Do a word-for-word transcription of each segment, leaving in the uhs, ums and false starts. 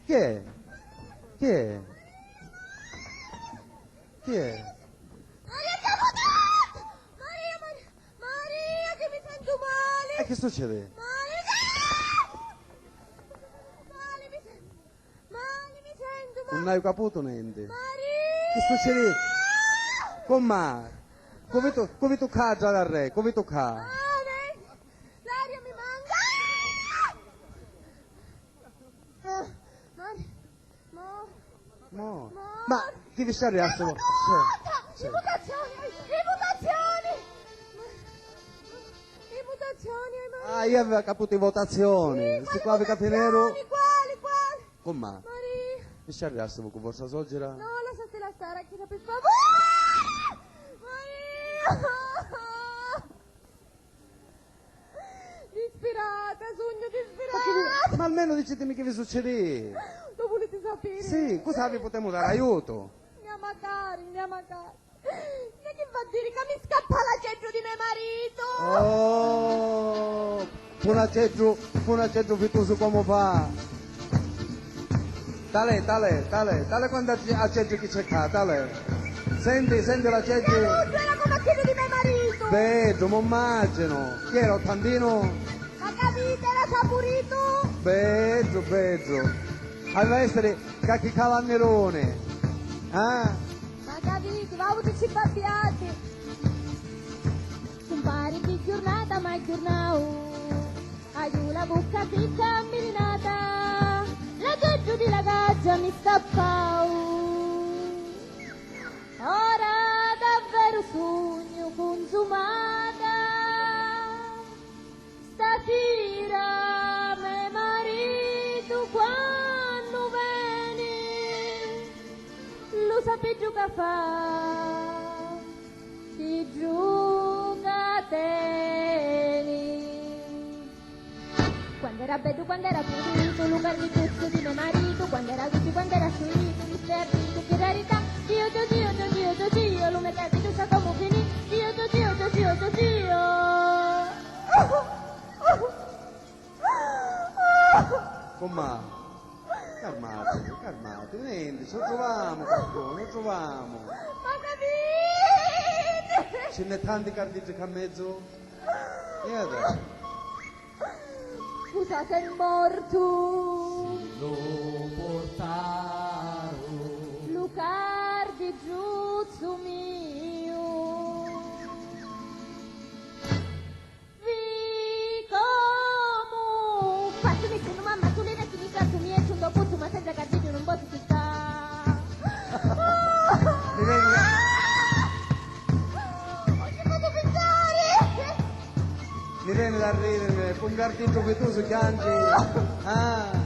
Chi è? Chi è? Chi è? Maria Caputanza! Maria, Maria, Maria, che mi sento male! E che succede? Male, male mi sento, male mi sento, male. Nun haiu caputu nenti. Maria! Che succede? Commà? Cu vi tu-, cu vi tucca a già da re? Cu vi tucca? Male! L'aria mi manca! Ah, Maria! Mo. Mo. Mo. Ma chi vi sciarriassimu? Sì, sì. I mutazioni! I mutazioni! I mutazioni, ai Maria! Ah, iu avia caputu i votazioni. Sì, sti qua vi capineru. Quali, quali? Commà? Maria! Vi sciarriassimu cu vostra soggira? No, lassatila stari, chidda, pi favuri! Maria! Dispirata, sugnu dispirata! Ma chi vi-, ma almenu dicitimi chi vi succidi! Lu vuliti sapiri? Sì, cu sapi putemu dari aiutu! Andiamo a dari, andiamo a dari! Ma chi va a diri ca mi scappa l'aceddu di me maritu? Oh! Fu un aceddu, fu un aceddu fitusu comu fa. Talè, talè, talè, talè quantu aceddu chi c'è ccà, talè. Senti, senti l'aceddu. Era comu a chiddu di me maritu. Beddu, mu immaginu. Chi era, ottantinu? Ma capite, era sapuritu. Beddu, beddu. Aveva essiri cacchi calanniruni. Ah? Ma capiti, vauti ci babbiati. Cumpari, chi giurnata m'aggiurnau, haiu la vucca sicca ammilinata, l'aceddu di la gaggia mi scappau. Ora davveru sugnu cunzumata. Stasira me maritu quannu veni, lu sapi iddu ca fa, iddu ca teni. Quand'era beddu, quand'era pulitu, lu cardidduzzu di me maritu, quand'era duci, quand'era suitu, mi stai a diri chi rarità, Dio, Dio, Dio, Dio, Dio, Dio, Dio, lu me cardiddu sa comu finì, Dio, Dio, Dio, Dio, Dio, Dio. Commà? Carmati, carmati, nenti, ci lu truvamu qualcunu, lu truvamu. Ma capiti? Ci nn'è tanti cardiddi ccà mezzu? Iata. Scusa, s'è mortu? Si lu purtaru. Lu cardidduzzu miu. Vi comu fazzu mi sinu mamma tu li vecchi mi cazzu mi e ciundu puzzu ma senza cardiddu nun pozzu pizzà. Mi veni da, ogni modo pizzari. Mi veni da ridiri, cu un cardiddu pitusu chiangi. Ah.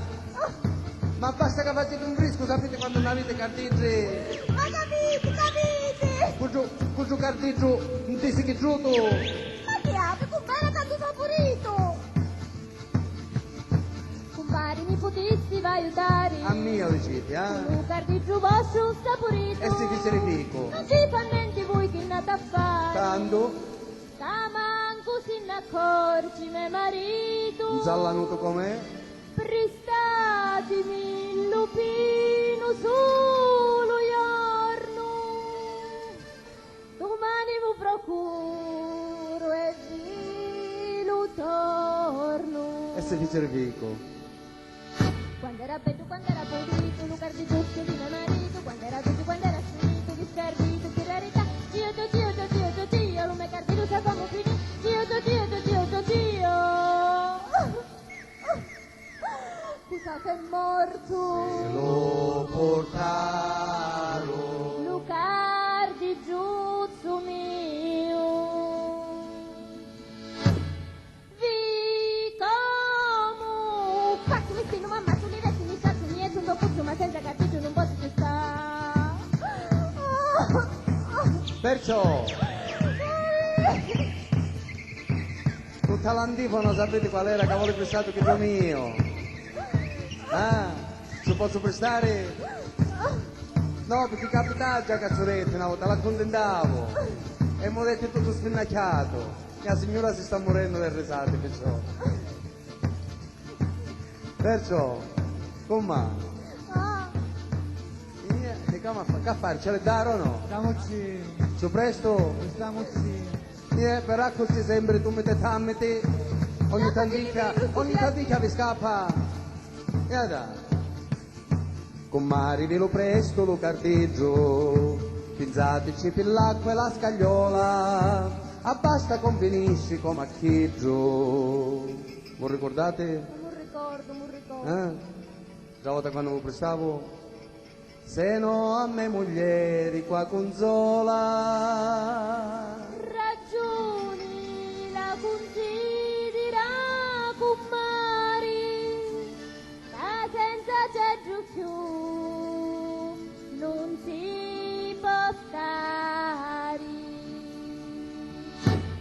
Ma basta ca faciti un friscu, sapiti quantu n'aviti cardiddi? Ma capiti, capiti! Cu ddu, cu ddu cardiddu ntisi chi drutu! Ma chi havi, cumpari, tantu sapuritu? Cumpari, mi putissi vaiutari? A mia diciti, eh? Cu lu cardiddu vostru sapuritu! E si ficiri ficu? Non ci fa nenti vui chi nn'ati a fari? Tantu? Ca mancu si nn'accorgi me maritu. Nzallanutu com'è? Pristatimi lu pinu sulu jornu. Dumani vu procuru e vi lu tornu. E si ficiri ficu? Quand'era beddu, quand'era pulitu, lu cardiduzzu di me maritu, quand'era duci, quand'era sfinitu, di scarditu, chi rarità, Dio, Dio, Dio, lu me cardiddu sa comu finì, Dio, Dio, Dio, Dio, Dio, Dio. Scusa, s'è mortu? Si lu purtaru. Lu cardiduzzu miu. Vi comu fazzu mi spinnu, mamma, tu li vesti mi sazzu, mi e ciundu puzzu, ma senza cardiddu nun pozzu pizzà. Perciò tutta l'antifona sapiti qual era ca voli pristatu chiddu miu? Ah, ci pozzu pristari? No, picchì capità già ca ci u detti na vota, l'accuntintavo e mu detti tuttu spinnacchiatu. E a signura si sta murennu di risati, perciò. Perciò, commà? Ca ma fa-, ca fari? Ci li dari o no? Stamucci. Ciù prestu? Stamucci. Eh, però accussì sempri tu mi ti tammiti. Ogni tanticchia, ogni tanticchia vi scappa. E da. Cummari, vilu prestu lu cardiddu, pinzatici pi l'acqua e la scagliola, abbasta ca 'un finisci comu a chiddu. Vu ricurdati? Mu ricordu, mu ricordu. Eh? Dda vota quannu vu pristavu? Se no a me muglieri cu a cunzola. Ragiuni la cunsidira cummari, ca senza ceddu cchiù nun si pò stari.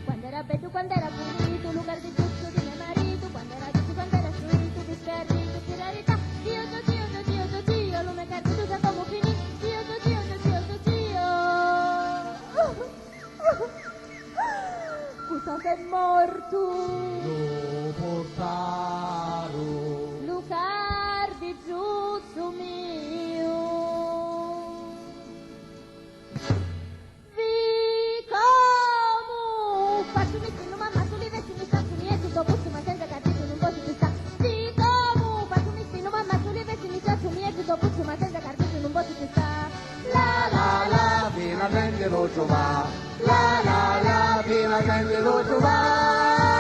Quand'era beddu, quand'era pulitu, lu cardidducciu di me maritu, quand'era duci, quand'era struitu, dispirritu, pi rarità. Dio, Dio, Dio, Dio, Dio, Dio, lu me cardiddu sa comu finì. Dio, Dio, Dio, Dio, Dio, Dio. Cu sa s'è mortu? Lu purtaru. Lu cardidducciu miu. Vi comu fazzu mi spinnu, m'ammazzu li veci, mi stracciu, mi esu, dopu ci ma senza cardiddu nun pozzu più sta. Vi comu fazzu mi spinnu, m'ammazzu li veci, mi stracciu, mi esu, dopu ci ma senza cardiddu nun pozzu più sta. La la la, finalmenti lu truvà. La la la, finalmenti lu truvà.